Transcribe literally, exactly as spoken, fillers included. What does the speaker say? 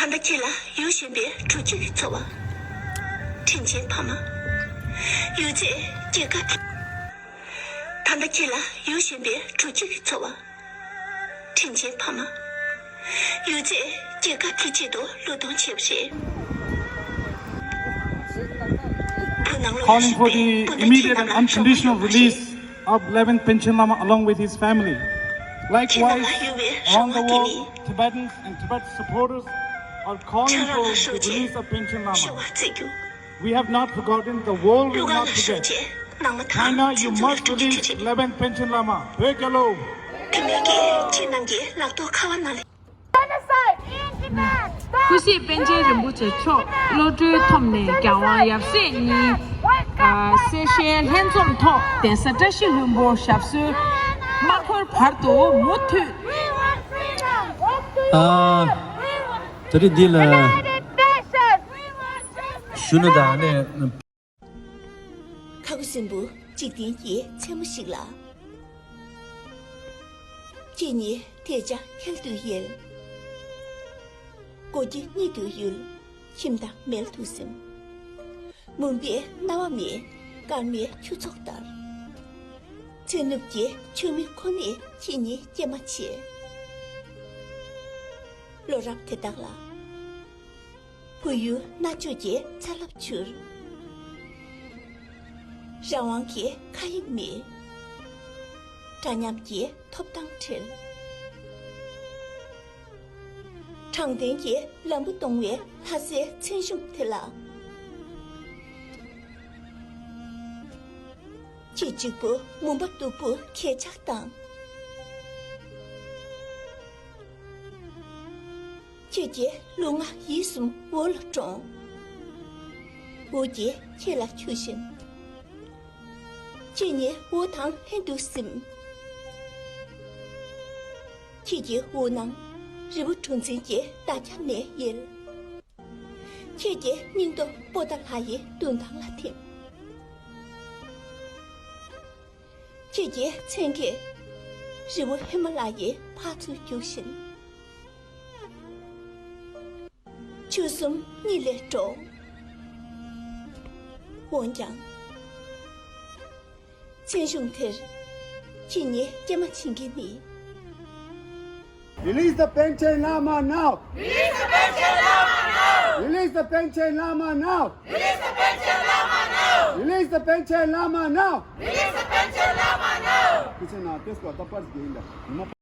ད་ལྟ་ཁྱེད་ལ་ཡོད་བཞིན་པའི་གྲོགས་གཅིག་གི་འཚོ་བ། དྲིན་ཆེན་ཕ་མ། ཡོད་ཚད་སྐྱེས་སྐར། ད་ལྟ་ཁྱེད་ལ་ཡོད་བཞིན་པའི་གྲོགས་གཅིག་གི་འཚོ་བ། དྲིན་ཆེན་ཕ་མ། ཡོད་ཚད་སྐྱེས་སྐར་གྱི་ཆེད་དུ་བློས་གཏོང་བྱས་པ་རེད། བོད་ནང་ལ་Calling for the immediate and unconditional release of eleventh Panchen Lama along with his family. Likewise, around the world, Tibetans and Tibet supporters are calling for the release of Panchen Lama. We have not forgotten, the world will not forget. China, you must release eleventh Panchen Lama. བོད་རྒྱལ་ལོ། དེ་མིན་གྱི་ཁྱེད་རྣམས་ཀྱི་ལག་ཐོག་ཁ་བ་ནང་ལ། སྐུ་གཤེགས་པཎ་ཆེན་རིན་པོ་ཆེ་མཆོག་བློ་གྲོས་ཐོབ་ནས་རྒྱལ་དབང་ཡབ་སྲས་གཉིས། ཨ། སེ་ཤེལ་ལྷན་འཛོམས་ཐོག་གདན་ས་བཀྲ་ཤིས་ལྷུན་པོ་ཞབས་སོར་མ་འཁོད་བར་དུ་མུ་མཐུད། ཨ། ད་རེས་འདི་ལ་ཞུ་ན་ད་ནས། ཁ་དགུ་སྲིན་པོ་འཇིག་རྟེན་གྱི་མཚན་མོ་ཞིག་ལ། ཁྱེད་ཉིད་དལ་བྱ་ཁྱེར་དུ་ཡལ། སྒོ་ཁྱི་གཉིད་དུ་ཡུལ། ཁྱིམ་བདག་མལ་དུ་སིམ། མུན་པའི་སྣང་བ་མེད། སྐར་མའི་ཁྱུ་ཚོགས་ལྟར། མཚན་ནུབ་ཀྱི་མཆོད་མེ་ཁོ་ནས་ཁྱེད་ཉིད་སྐྱེལ་མ་བྱེད། ལོ་རབས་དེ་དག་ལ། བོད་ཡུལ་རྣ་ཅོག་གི་ཚ་རླབས་འཕྱུར། རང་དབང་གི་མཁའ་དབྱིངས་མེད། འདྲ་མཉམ་གྱི་ཐོབ་ཐང་བྲལ། དྲང་བདེན་གྱི་ལམ་བུ་སྟོང་བའི་ལྷ་སའི་མཚན་གཞུང་དེ་ལ། ཁྱེད་གཅིག་པུ་མུན་པ་སྟུག་པོ་གས་ཆག་དང་། ཁྱེད་ཀྱི་ལུས་ངག་ཡིད་གསུམ་འོ་ལ་གྲོངས། འོ་ཀྱིས་ཁྱེད་ལ་འཁྱུ་བཞིན། ཁྱེད་ཉིད་འོ་དང་ལྷན་དུ་སིམ། ཁྱེད་ཀྱི་འོ་སྣང་རི་བོ་གྲུ་འཛིན་གྱི་འདབ་བརྒྱ་ནས་ཡལ། ཁྱེད་ཀྱི་སྙིང་སྟོབས་པོ་ཏཱ་ལ་ཡི་མདུན་ཐང་ལ་ཐིམ། ཁྱེད་ཀྱི་མཚན་གྱིས་རི་བོ་ཧི་མ་ལ་ཡའི་ཕར་ཚུར་རྒྱུག་བཞིན། ཆུ་གསུམ་གཉིད་ལས་སྒྲོག་འོན་ཀྱང་། མཚན་གཞུང་དེར་ཁྱེད་ཉིད་སྐྱེལ་མ་ཕྱིན་གྱི་ནི། Release the Panchen Lama now! Release the Panchen Lama now! Release the Panchen Lama now! Release the Panchen Lama now! Release the Panchen Lama now! Release the Panchen Lama now!